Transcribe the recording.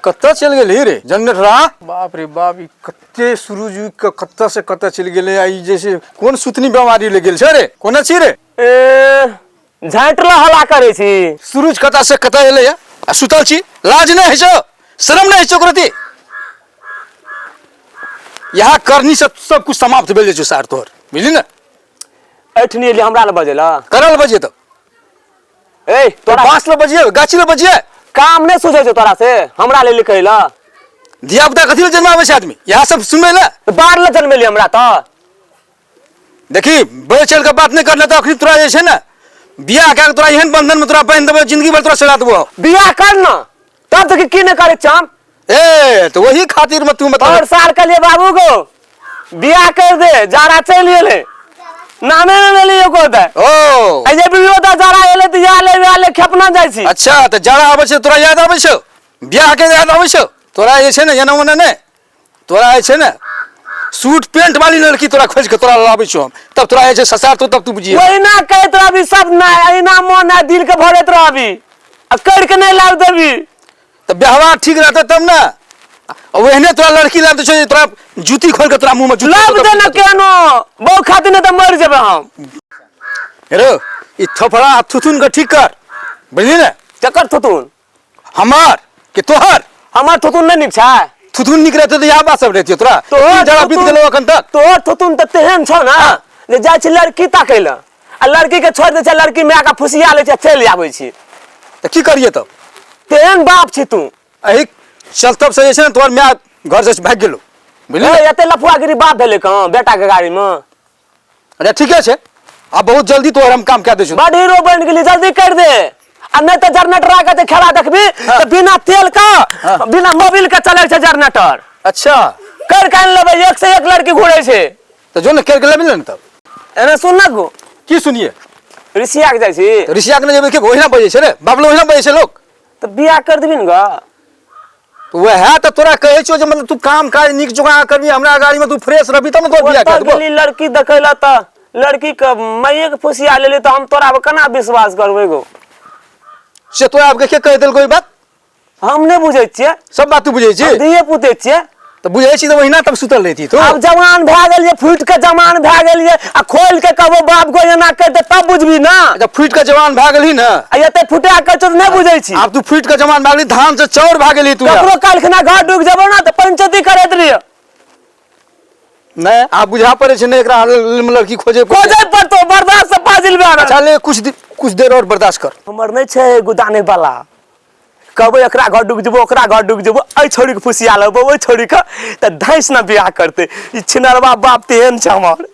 कतऽ चलि गेलही रे जनरेटरा? बाप रे बाप, ई कते सूरज उगि कऽ कतऽ से कतऽ चलि गेलै आ ई जे छै कोन सुतनी बेमारी लग गेल छै रे? कोना छी रे? ए झाँटला हला करै छी। सूरज कतऽ से कतऽ एलै आ सुतल छी? लाज नहि होइ छौ? शरम नहि होइ छौ ओकरो? यहाँ करनी से सब कुछ समाप्त भेल जाइ छौ सार तोहर, बुझली ने? एठनी एली हमरा लए बजेला। करल बजे तऽ ए तोरा बाँस लए बजिए, गाछी लए बजिए। काम नहि सुझै छौ तोरा से हमरा लेल कहै लए? धिया पुता कथी लए जन्माबै छै आदमी? इएह सब सुनबै लए? तऽ बाहर लए जन्मेली हमरा तऽ। देखी, बढ़ि चढ़ि कऽ बात नहि करले तऽ अखनी तोरा जे छै ने बियाह कए कऽ तोरा एहन बंधन में तोरा बान्हि देबो, जिंदगी भर तोरा सड़ा देबो। बियाह कर न तब देखी की नहि करै छम। ए तऽ वही खातिर में तू मतलब और साल कहलिए बाबू को बियाह कर दे, जाड़ा चलि गेलै, नामे नहि लेली एको दे। ओ आ जे बियो तऽ जाड़ा एलै तऽ इएह ले वएह ले खेपना जाइ छी। अच्छा, तऽ जाड़ा आबै छै तोरा याद आबै छौ, बियाह के याद आबै छौ तोरा? जे छै ने एना ओना नहि, तोरा जे छै ने सूट पेंट वाली लड़की तोरा खोजि के तोरा लाबै छौ हम, तब तोरा जे छै ससार तो तब तू बुझिए। ओहिना कहैत रहबी सब नहि, एहिना मन आ दिल के भरैत रहबी आ करि के नहि लाब देबी। तऽ व्यवहार ठीक रहतै तब ने। आ ओहने तोरा लड़की लाब दै छौ जे तोरा जूती खोलि के तोरा मुँह में जूती लाब दे ने केनो बहु खातिर, नहि तऽ मरि जेबै हम। हेरो, ई थोपड़ा आ थुथुन के ठीक कर, बुझली ने? केकर थुथुन? हमर कि तोहर? हमर थुथुन नहि नीक छै? थुथुन नीक रहतै तऽ इएह बात सब रहतियै तोरा? तोहर तीन जरा बीत थुथुन- गेलौ एखन तक। तोहर थुथुन तऽ तेहन छौ ने जे जाइ छी लड़की ताकै लए आ लड़की के छोड़ि दै छै, लड़की माय के फुसिया लै छै आ चलि आबै छी। तऽ की करियै तब? तेहन बाप छी तू। एहि चलतब से जे छै ने तोहर माय घर से भागि गेलौ, बुझली ए, ने? एते लफुआगिरी बाप भेलै कहाँ बेटा के गाड़ी में? अच्छा, ठीके छै, आ बहुत जल्दी तोहर हम काम कए दै छियौ। बड हीरो बनि गेली, जल्दी कर दे आ नहि तऽ जनरेटर के जे खेला देखबी तऽ बिना तेल के बिना मोबिल के चलै छै जनरेटर। अच्छा। कर के आनि लेबै, एक से एक लड़की घुरै छै। तऽ जो ने कर के लेबी ने तब। एना सुन ना गो। की सुनिए? ऋषिया के जाइ छी। तऽ ऋषिया के नहि जेबै के? ओहिना बजै छै रे बाबलो, ओहिना बजै छै लोक। तऽ बियाह कर देबी ने ग? तऽ वएह तऽ तोरा कहै छियौ जे मतलब तू काम काज नीक जकाँ करबी, हमरा गाड़ी में तू फ्रेश रहबी तब ने तोर बियाह ओतऽ कर देबो। गेली लड़की देखै लए तऽ लड़की के माइये के फुसिया लेली, तऽ हम तोरा पर केना विश्वास करबै गो? से तोरा आबके के कहि देलको ई बात? हम नहि बुझै छियै। सब बात तू बुझै छी? हम धिये पुते छियै। तऽ बुझै छी तऽ ओहिना तब सुतल रहिती तू? आब जवान भए गेलियै, फूटि के जवान भए गेलियै आ खोलि के कहबो बाप गो एना करि दे तब बुझबी ना? अच्छा, फूटि के जवान भए गेलही ने? आ एते फुटा के छौ तऽ नहि बुझै छी? आब तू फूटि के जवान भए गेलही, धान से चाउर भए गेलही तू। ककरो काल्हिखना घर डूबि जेबो ना तऽ पंचायती करैत रहियै। नहि, आब बुझा पड़ै छै ने एकरा लड़की खोजे पड़तै। खोजे पड़तो, बर्दाश्त से फाजिल भए अच्छा ले, कुछ देर और बर्दाश्त कर। हमर नहि छै गुदाने वाला, कहबै एकरा घर डूबि जेबो, ओकरा घर डूबि जेबो, एहि छौड़ीके फुसिया लेबो, ओहि छौड़ीके तऽ धैस ने बियाह करतै। ई छिनरवा बाप तेहन छै हमर।